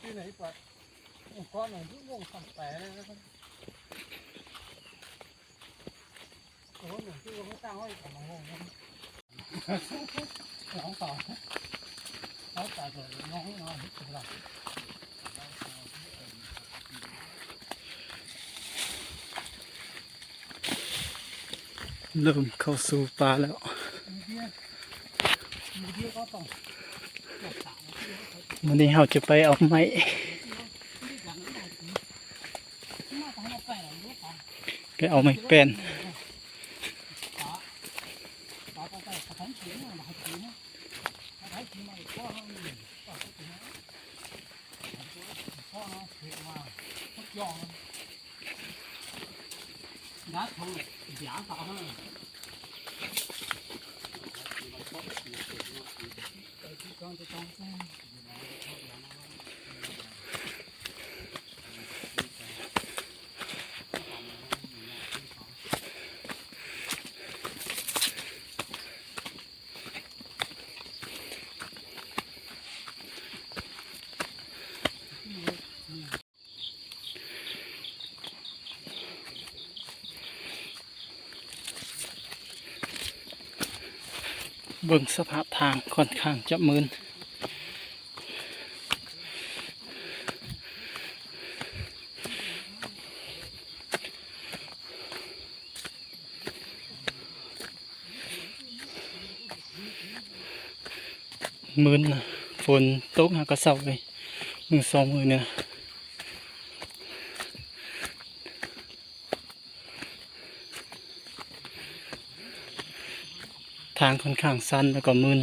ທີ່ໄຫນປະ ໂອ້ ກ້ອນໜຶ່ງຄືວົງຄຳແປເລີຍນະ. ໂອ້ ໜຶ່ງຄືວ່າຕັ້ງໄວ້ຂອງວົງນະ. ສອງຕໍ່ ເອົາຕາໂດດນ້ອງນ້ອຍເຮັດສຳລັບ ເລີ່ມເຂົ້າສູ່ປ່າແລ້ວ. ມື້ນີ້ເຮົາຈະໄປເອົາໄມ້ ໄປເອົາໄມ້ແປ້ນ. ເບິ່ງສະພາບທາງຂ້ອນຂ້າງຈະມື່ນ. ມື່ນນະ ຝົນຕົກຫາກະເຊົາເລີຍ ມື້ສອງມື້ນີ້ນະ. ທາງຂ້ອນຂ້າງຊັນແລ້ວກໍມື່ນ.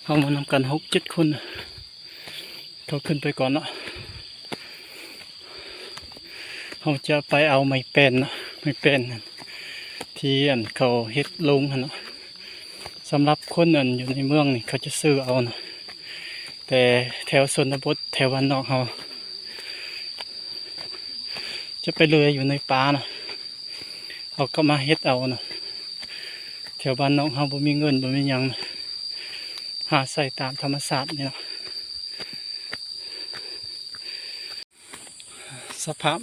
ເຮົາມານຳກັນຫົກເຈັດຄົນ. ເຂົາຂຶ້ນໄປກ່ອນເນາະ. ເຮົາຈະໄປເອົາໄມ້ແປ້ນເນາະ, ໄມ້ແປ້ນທີ່ອັນເຂົາເຮັດໂລງຫັ້ນເນາະ. ສຳລັບຄົນອັນຢູ່ໃນເມືອງນີ້ ເຂົາຈະຊື້ເອົາເນາະ, ແຕ່ແຖວຊົນນະບົດ ແຖວບ້ານນອກເຮົາ ຈະໄປເລື່ອຍຢູ່ໃນປ່ານະ. ເຮົາກໍມາເຮັດເອົານະ. ແຖວບ້ານນອກເຮົາບໍ່ມີເງິນ ບໍ່ມີຫຍັງນະ, ຫາໃຊ້ຕາມທຳມະຊາດນີ້ນະ. ສະພາບ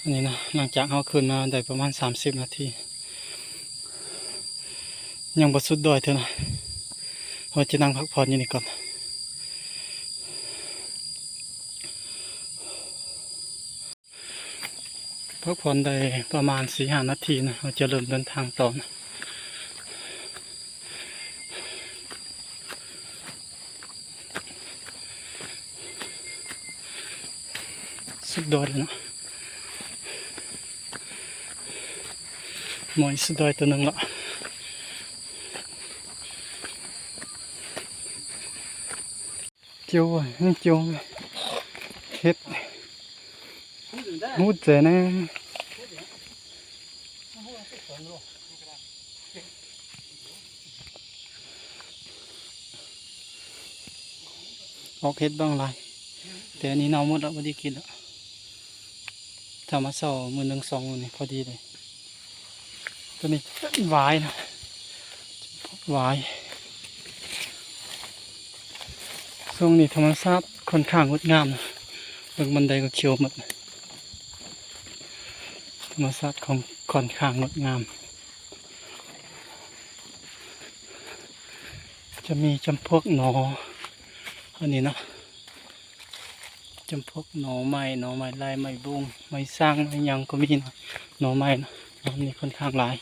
ອັນນີ້ນະ ຫຼັງຈາກເຮົາຂຶ້ນມາໄດ້ປະມານສາມສິບນາທີ ຍັງບໍ່ສຸດດອຍເທື່ອນະ. ເຮົາຈະນັ່ງພັກຜ່ອນຢູ່ນີ້ກ່ອນ. ພັກຜ່ອນໄດ້ປະມານສີ່ຫ້ານາທີນະ, ເຮົາຈະເລີ່ມເດີນທາງຕໍ່ນະ. ສຸດຍອດເລີຍເນາະ, ໝອຍສຸດຍອດຕົວໜຶ່ງລະ. ເຈີ ເຮັດ ເຮັດ ຫູດແຈແນ່. ອອກເຫັດບາງຫຼາຍ ແຕ່ອັນນີ້ເນົ່າໝົດລະ ບໍ່ໄດ້ກິນລະ. ຖ້າມາເຊົ້າມື້ໜຶ່ງສອງມື້ນີ້ພໍດີເລີຍ. ຕົວນີ້ຫວາຍນະ ຫວາຍ. ຊ່ວງນີ້ທຳມະຊາດຂ້ອນຂ້າງງົດງາມນະ, ເບິ່ງບ່ອນໃດກໍຂຽວໝົດ. ທຳມະຊາດຂອງ ຂ້ອນຂ້າງງົດງາມ. ຈະມີຈຳພວກໜໍ ອັນນີ້ເນາະ, ຈຳພວກໜໍໄມ້ ໜໍໄມ້ໄລ່ ໄມ້ບົງ ໄມ້ສັງ ໄມ້ຫຍັງກໍມີເນາະ. ໜໍໄມ້ເນາະ ມັນມີຂ້ອນຂ້າງຫຼາຍ. ເ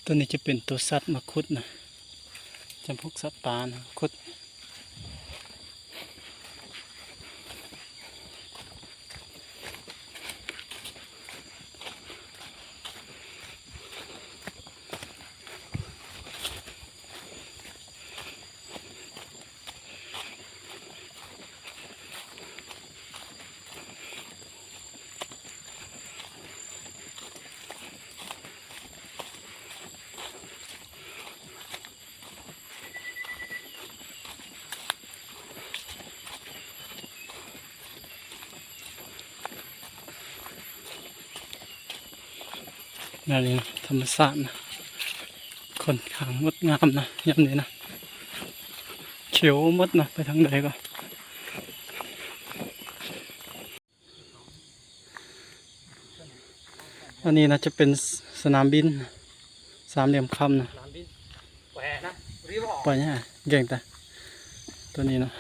ຕົວນີ້ຈະເປັນຕົວສັດມາຂຸດນະ ຈຳພວກສັດປ່ານະ ຂຸດ. ແນວນີ້ນະ ທຳມະຊາດນະ ຂ້ອນຂ້າງງົດງາມນະ ຍາມນີ້ນະ ຂຽວໝົດນະ ໄປທາງໃດກໍ. ອັນນີ້ໜ້າຈະເປັນສະໜາມບິນສາມຫຼ່ຽມຄຳນະ ສະໜາມບິນ ແປນະ ແກ່ງແຕ່ຕົວນີ້ນະ.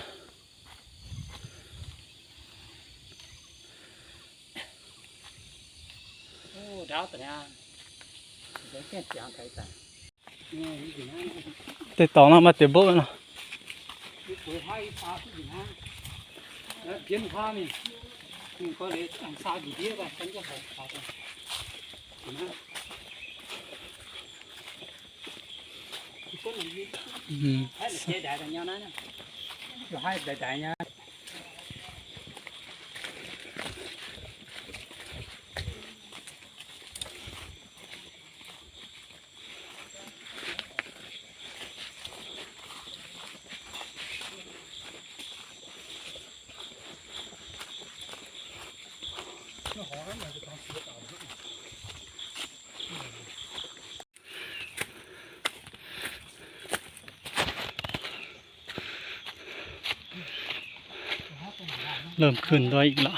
ໂອ້ ດາວຕະນາ ໄດ້ແກ່ງຈາງໄກຕາ ແຕ່ຕອນເຮົາມາແຕ່ໂບະເນາະ ອືມ. ເລີ່ມຂຶ້ນດອຍອີກລະ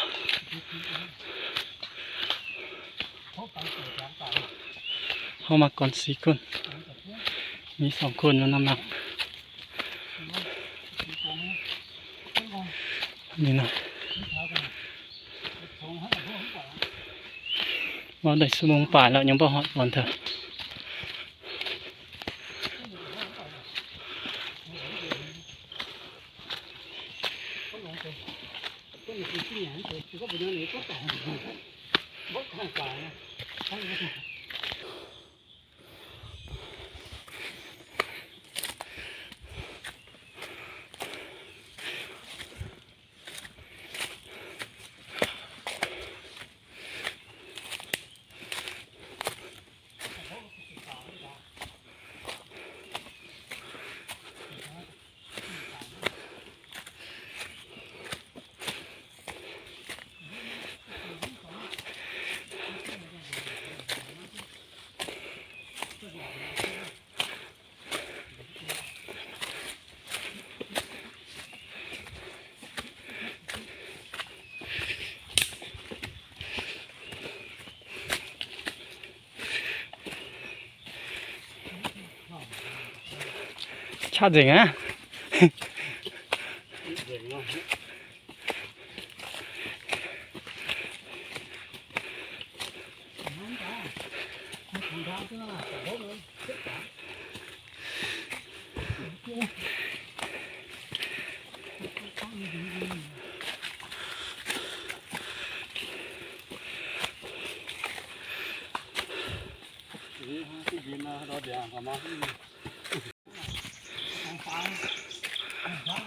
ເຮົາມາກ່ອນສີ່ຄົນ ມີສອງຄົນມານຳຫຼັງ ນີ້ນະ ເວົ້າໄດ້ຊົ່ວໂມງປາຍແລ້ວ ຍັງບໍ່ຮອດບ່ອນເທື່ອ.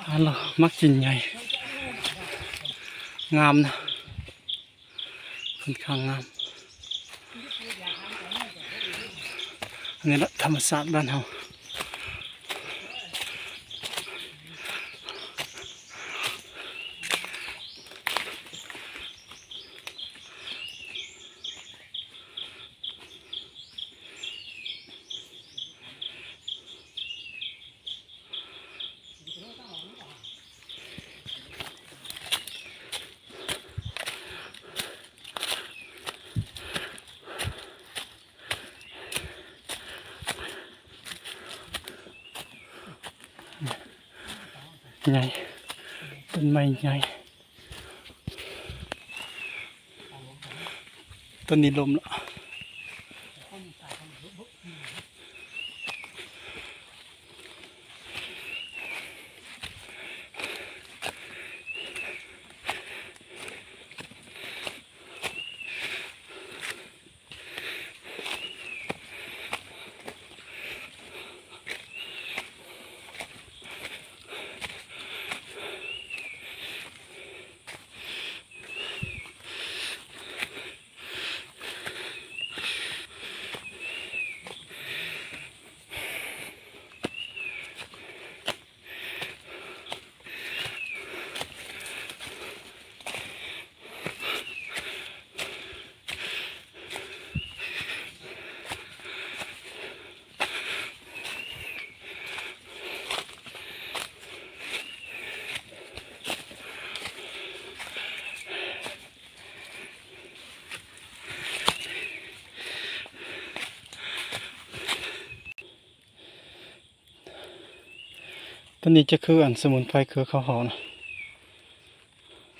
ອັນລະ ໝາກຈິນໃຫຍ່ ງາມນະ ຂ້ອນຂ້າງງາມ. ອັນນີ້ລະ ທຳມະຊາດບ້ານເຮົາ. ໃຫຍ່ ຕົ້ນໄມ້ໃຫຍ່ ຕົ້ນນີ້ລົ້ມລະ. ຕົວນີ້ຈະຄືອັນສະໝຸນໄພເຄືອເຂົາເຫາະນະ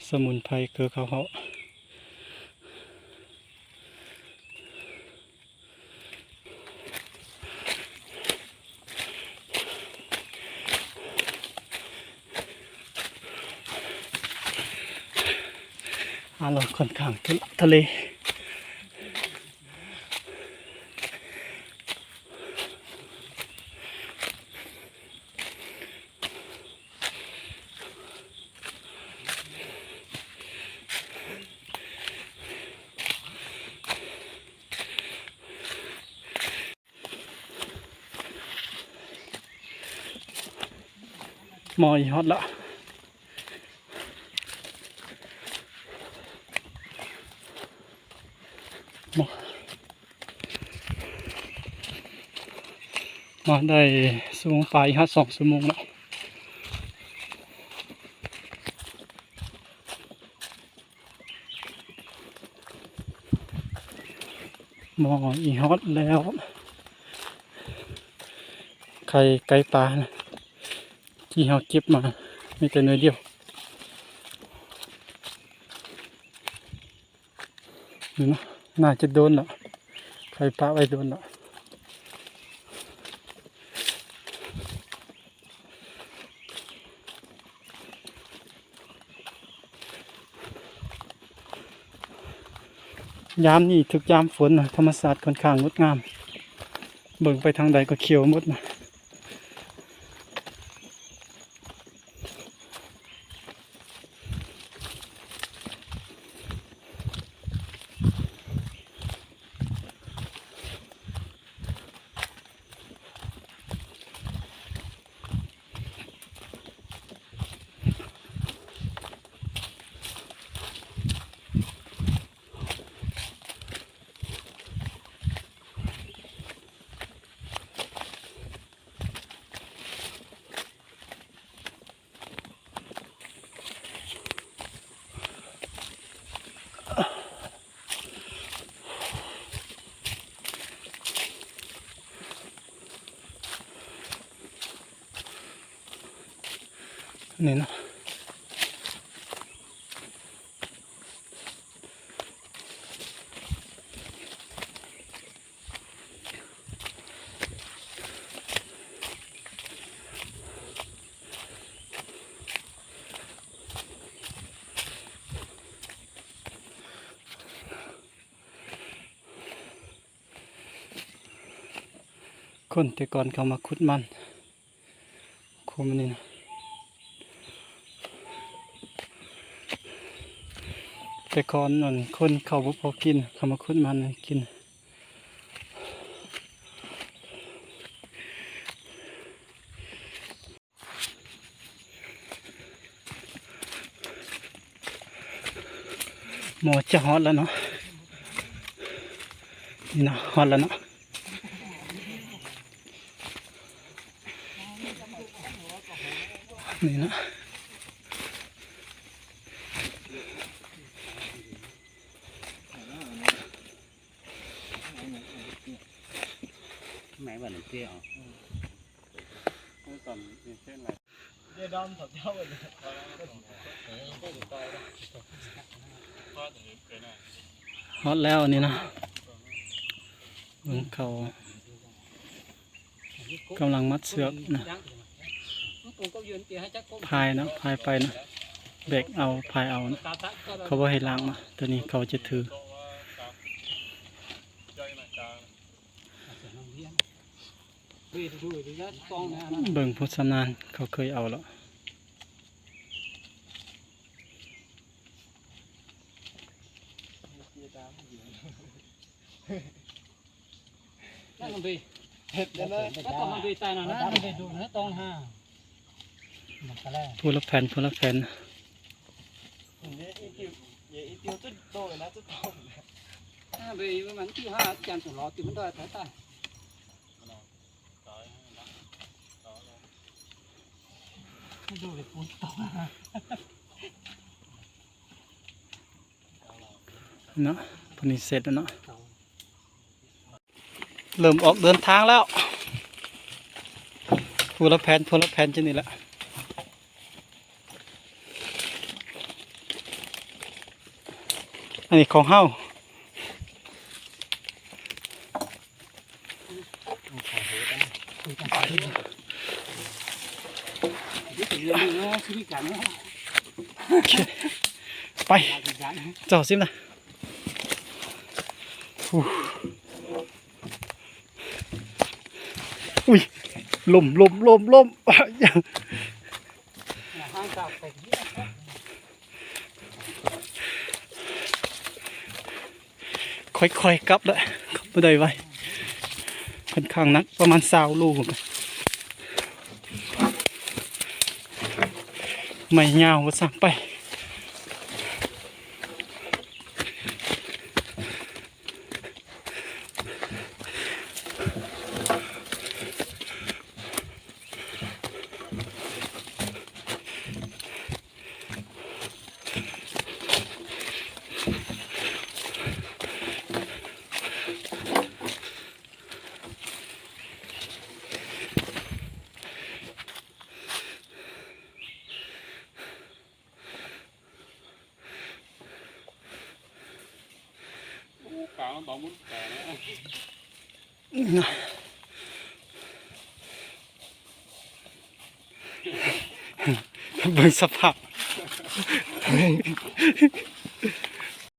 ສະໝຸນໄພເຄືອເຂົາເຫາະ. ອາ ລະຄ່ອນຂ້າງທະເລ. ໝໍອີຮອດລະ ໝໍ ມາໄດ້ຊົ່ວໂມງປາຍ ຮອດສອງຊົ່ວໂມງລະ. ໝໍອີຮອດແລ້ວ ໄຂ່ໄກ່ປານະ ທີ່ເຮົາເກັບມາມີແຕ່ໜ່ວຍດຽວນີ້ນະ ໜ້າຈະໂດນລະ ໄຂ່ປາໄວ້ໂດນລະ. ຍາມນີ້ຖືກຍາມຝົນນະ ທຳມະຊາດຂ້ອນຂ້າງງົດງາມ ເບິ່ງໄປທາງໃດກໍຂຽວໝົດນະ. ນີ້ເນາະ. ຄົນແຕ່ກ່ອນເຂົາມາຂຸດມັນ ຂຸມອັນນີ້ນະ ແຕ່ກ່ອນນັ້ນຄົນເຂົາບໍ່ພໍກິນ ເຂົາມາຂຸດມັນໃຫ້ກິນ. ໝໍຈະຮອດແລ້ວເນາະ ນີ້ເນາະ ຮອດແລ້ວເນາະ ນີ້ເນາະ. ຮອດແລ້ວນີ້ນະ ເບິ່ງເຂົາ ກຳລັງມັດເຊືອກນະ ພາຍນະ ພາຍໄປນະ ແບກເອົາ ພາຍເອົານະ ເຂົາບໍ່ໃຫ້ລາກມາ ໂຕນີ້ເຂົາຈະຖື ເບິ່ງຜູ້ຊຳນານ ເຂົາເຄີຍເອົາແລ້ວ. ນັ້ນມັນດີ ເຮັດແລ້ວນະ ແລ້ວກໍມັນດີຕາຍນະ ນັ້ນມັນດີດູນະ ຕ້ອງຫາ ມັນກະແລ ຜູ້ລະແຜ່ນ ຜູ້ລະແຜ່ນ ເອີ ອີຕິວ ເອີ ອີຕິວຈຸດໂດຍນະ ຈຸດໂດຍນະ ອ່າ ເບ ມັນທີ່ຫາຈານສຸລອ ທີ່ມັນໄດ້ຕາຍຕາຍ ໃຫ້ດູເລີຍປຸ້ນຕໍ່ ເນາະ ພວກນີ້ເສັດແລ້ວເນາະ ເລີ່ມອອກເດີນທາງແລ້ວ ຜູ້ລະແຜ່ນ ຜູ້ລະແຜ່ນ ຈັ່ງນີ້ແຫຼະ ອັນນີ້ຂອງເຮົາ. ໄປ ເຈົ້າຊິມນະ. ອຸ້ຍ ລົມ ລົມ ລົມ ລົມ. ຄ່ອຍໆກັບແຫຼະ ຂັບບໍ່ໄດ້ໄວ ຂ້ອນຂ້າງໜັກ ປະມານຊາວໂລພຸ້ນ. ໄມ້ຍາວວ່າຊັ້ນ ໄປ. ໂອ້ ກາງມັນບໍ່ໝຸນແປນະ. ເບິ່ງສະພາບ.